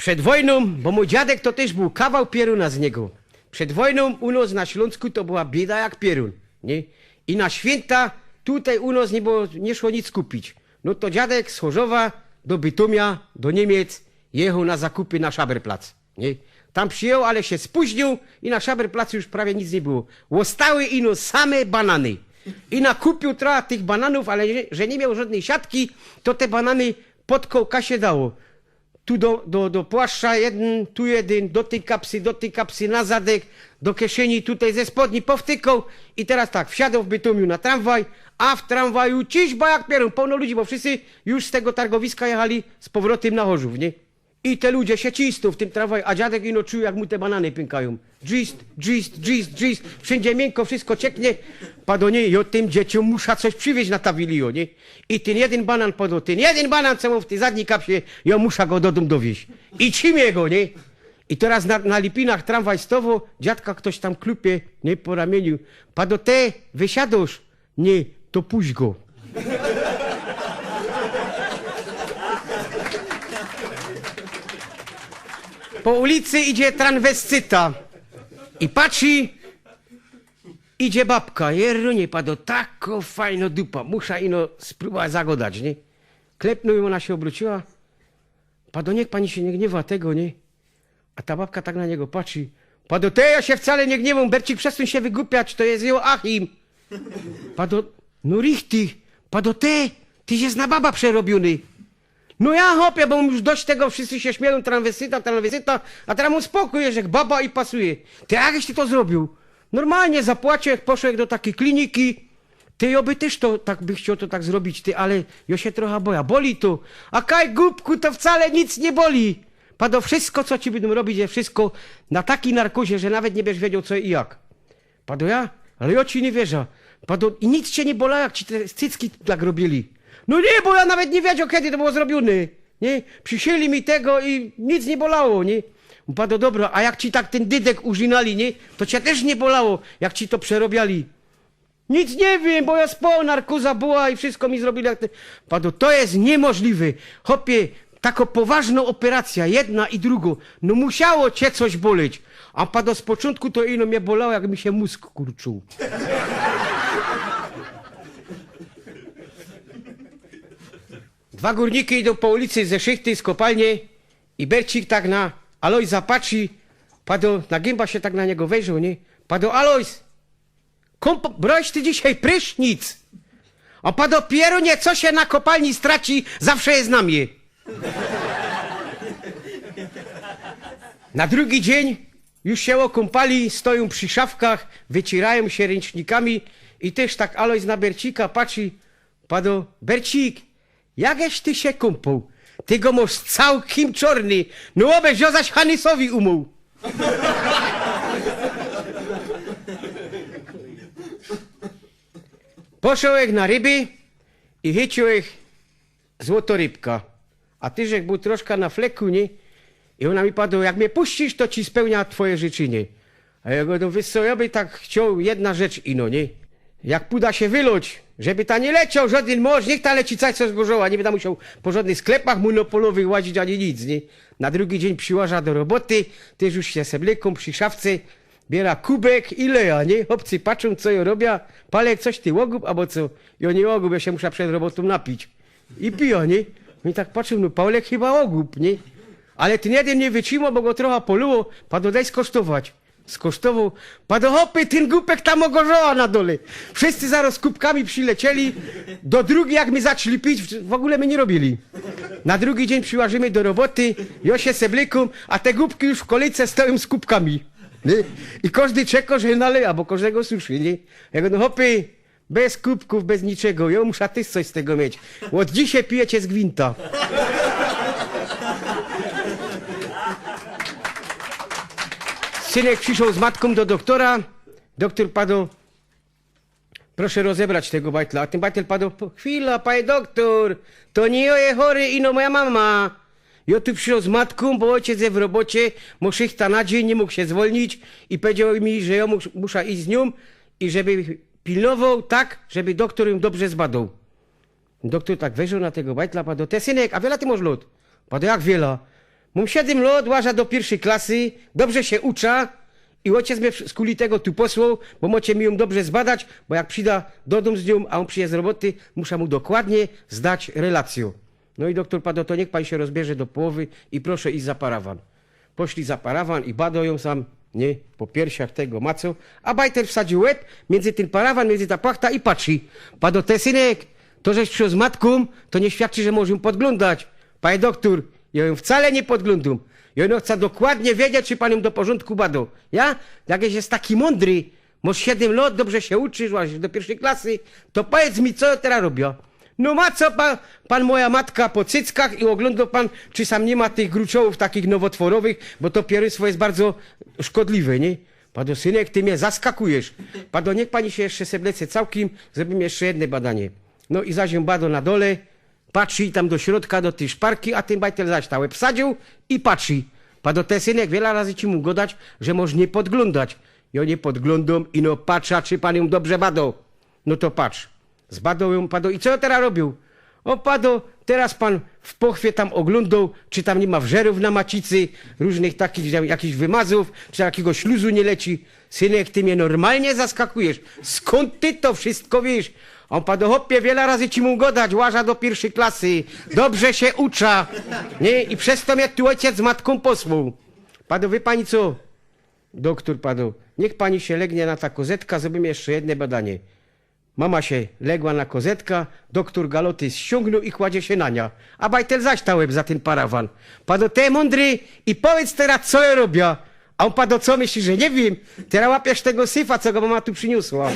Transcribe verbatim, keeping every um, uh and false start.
Przed wojnōm, bo mōj dziadek to tyż bōł kawał pierōna z niego. Przed wojnōm u nŏs na Ślōnsku to była bieda jak pierōn, nie? I na świynta tutej u nŏs niy było, niy szło nic kupić. No to dziadek z Chorzowa do Bytōmia, do Niymiec jechoł na zakupy na Szaberplac, nie? Tam przijoł, ale sie spōźniōł i na Szaberplacu już prawie nic niy było. Ôstały ino same banany. I nakupiył trocha tych bananōw, ale że, że niy mioł żŏdnyj siatki, to te banany pod kołka sie dało. Tu do, do, do płaszcza jedyn, tu jedyn, do tyj kapsy, do tyj kapsy, na zadek, do kieszeni, tutej ze spodni powtykoł. I teroz tak, wsiadł w Bytōmiu na tramwaj, a w tramwaju ciszba jak pierōn, połno ludzi, bo wszyscy już z tego targowiska jechali z powrotym na Chorzōw, nie? I te ludzie sie cisnōm w tym tramwaju, a dziadek ino czuł, jak mu te banany pynkajōm. Dżist, dżist, dżist, dżist. Wszyndzie miynko, wszystko cieknie. Pado, nie, jŏ tym dzieciōm musza coś przywiyź na tawilijo, nie? I tyn jedyn banan, pado, tyn jedyn banan, co mōm w tyj zadnij kapsie, jŏ musza go do dōm dowiyź. I trzimie go, nie? I teroz na, na Lipinach tramwaj stowo, dziadka ftoś tam klupie, nie, po ramiyniu. Pado, te, wysiadŏsz? Nie, to puść go. Po ulicy idzie transwestyta i patrzi, idzie babka. Jerunie, pado, tako fajno dupa, musza ino sprōbować zagodać, nie? Klepnōł, ōna sie ôbrōciła. Pado, niych pani sie niy gniewa tego, nie? A ta babka tak na niego patrzi. Pado, te, jŏ sie wcale niy gniywōm, Bercik, przestōń sie wygłupiać, to je Joachim. Pado, no richtig, pado, te, tyś je na baba przerobiōny. No ja, chopie, bo mōm już dość tego, wszyscy sie śmiejōm, transwestyta, transwestyta, a teroz mōm spokōj, że baba i pasuje. Te, a jakś ty to zrobiōł? Normalnie zapłacił, jak poszoł jak do takij kliniki, Ty, jŏ by tyż to, tak by chcioł to tak zrobić, ty, ale jŏ sie trocha boja. Boli to. A kaj, gupku, to wcale nic niy boli. Pado, wszystko, co ci bydōm robić, je wszystko na takij narkozie, że nawet niy bydziesz wiedzioł, co i jak. Pado, ja? Ale jŏ ci niy wierzã. Pado, i nic cie niy bolało, jak ci te cycki tak robiyli? No niy, bo ja nawet niy wiedzioł, kedy to było zrobiōne. Nie? Prziszyli mi tego i nic niy bolało, nie? Pado, dobra, a jak ci tak tyn dydek urzynali, nie? To cie tyż niy bolało, jak ci to przerobiali? Nic niy wiym, bo jŏ społ, narkoza była i wszystko mi zrobiyli, jak te... Pado, to je niymożliwe. Chopie, tako powŏżno ôperacyjŏ, jedna i drugo, no musiało cie coś boleć. A, pado, z poczōntku to ino mie bolało, jak mi sie mōzg kurczōł. Dwa gōrniki idōm po ulicy ze szychty, z kopalnie i Bercik tak na Alojza patrzi, pado, na gymba sie tak na niego wejrzoł, nie? Pado, Alojz, kōmp-, brałeś ty dzisiej prysznic? A, pado, pierōnie, co sie na kopalni straci, zawsze je na mie. Na drugi dziyń już sie ôkōmpali, stojōm przi szafkach, wyciyrajōm sie ryncznikami i tyż tak Alojz na Bercika patrzi, pado, Bercik, jakeś ty sie kōmpoł? Ty go mŏsz cołkim czŏrny. No ôbeś go zaś Hanysowi umył. Poszoł jech na ryby i chyciōł jech złotą rybka. A tyż jech bōł troszka na fleku, nie? I ôna mi pado: „Jak mie puścisz, to ci spełnia twoje życzynie”. A jŏ godōm: „Wiysz co, jŏ by tak chcioł jedna rzecz ino, nie? Jak puda sie wylŏć, żeby ta niy lecioł żŏdyn mŏrz, niych ta leci całŏ z gorzoła, niy byda musioł po żŏdnych sklepach mōnopolowych łazić ani nic, nie?” Na drugi dziyń prziłażã do roboty, tyż już sie seblykōm przi szafce, biera kubek i lejã, nie? Chopcy patrzōm, co jŏ robiã. „Palek, coś ty ôgup abo co?” „Jŏ niy ôgup, jŏ sie musza przed robotōm napić”. I pijã, nie? Ôni tak patrzōm: „No, Palek chyba ôgup, nie?” Ale tyn jedyn niy wytrzimoł, bo go trocha polŏło. Pado: „Dej skosztować”. Skosztowoł. Pado: „Chopie, tyn gupek tam ôgorzoła na dole”. Wszyscy zarŏz z kubkami przilecieli. Do drugi, jak my zaczli pić, w, w ôgōle my niy robiyli. Na drugi dziyń prziłażymy do roboty, jŏ sie seblykōm, a te gupki już w kolejce stojōm z kubkami. Nie? I kożdy czekŏ, że naleja, bo kożdego suszy, nie? Jŏ godōm: „No chopie, bez kubkōw, bez niczego, jŏ musza tyż coś z tego mieć. Ôd dzisiej pijecie z gwinta”. Synek prziszoł z matkōm do dochtora. Dochtor pado: „Proszę rozebrać tego bajtla”. A tyn bajtel pado: „Po-, chwila, panie doktor, to niy jŏ je chory, ino moja mama. Jŏ tu prziszoł z matkōm, bo ôjciec je w robocie, mŏ szychta na dziyń, niy mōg sie zwolnić i pedziŏł mi, że jŏ mus-, musza iś z niōm i żeby pilnowoł tak, żeby doktor jōm dobrze zbadoł”. Doktor tak wejrzoł na tego bajtla, pado: „Te, synek, a wiela ty mŏsz lŏt?” Pado: „Jak wiela?” Mōm siedym lŏt, łaża do piyrwszyj klasy, dobrze sie ucza i ôjciec mie skuli tego tu posłoł, bo mocie mi jōm dobrze zbadać, bo jak przida do dōm z niōm, a ôn przidzie z roboty, musza mu dokładnie zdać relacyjõ. No i doktor pado: „To niych pani sie rozbierze do połowy i proszã iś za parawan”. Poszli za parawan i bado jōm sam, nie, po piersiach tego maco, a bajtel wsadził łeb miyndzy tyn parawan, miyndzy ta płachta i patrzi. Pado: „Ty, synek, to, żeś prziszedł z matkōm, to niy świadczy, że możesz jōm podglōndać”. „Panie doktor, jŏ jōm wcale niy podglōndōm. Jŏ ino chca dokładnie wiedzieć, czy pan jōm do porzōndku bado”. „Ja? Jak żeś je taki mōndry, mŏsz siedym lŏt, dobrze sie uczysz, łażysz do piyrwszyj klasy, to powiydz mi, co jŏ teroz robiã”. „No ma co pan, pan moja matka po cyckach i ôglōndoł pan, czy sam niy ma tych gruczołōw takich nowotworowych, bo to pierōństwo je bardzo szkodliwe, nie?” Pado: „Synek, ty mie zaskakujesz”. Pado: „Niych pani sie jeszcze seblece cołkym, zrobiymy jeszcze jedne badanie”. No i zaś jōm bado na dole, patrzi tam do środka, do tyj szparki, a tyn bajtel zaś tam łeb wsadził i patrzi. Pado: „Ty, synek, wiela razy ci mōm godać, że możesz niy podglōndać”. „Jŏ niy podglōndōm, ino patrzã, czy pan jōm dobrze bado”. „No to patrz”. Zbadoł jōm, pado: „I co jŏ teroz robiōł?” „Ô, pado, teroz pan w pochwie tam ôglōndoł, czy tam niy ma wrzerōw na macicy, rōżnych takich, jakichś wymazōw, czy takigo śluzu niy leci”. „Synek, ty mie normalnie zaskakujesz. Skōnd ty to wszysko wiysz?” „Ô, pado, chopie, wiela razy ci mōm godać, łaża do piyrwszyj klasy, dobrze sie uczã, nie? I przez to mie tu ôjciec z matkōm posłoł”. Pado: „Wiy pani co, doktor”, pado, „niych pani sie legnie na ta kozetka, zrobiymy jeszcze jedne badanie”. Mama sie legła na kozetka, doktor galoty ściōngnōł i kładzie sie na niã. A bajtel zaś tam łeb za tyn parawan. Pado: „Ty, mōndry, i powiydz teroz, co jŏ robiã”. A ôn pado: „Co, myślisz, że niy wiym? Teroz łapiesz tego syfa, co go mama tu prziniosła”.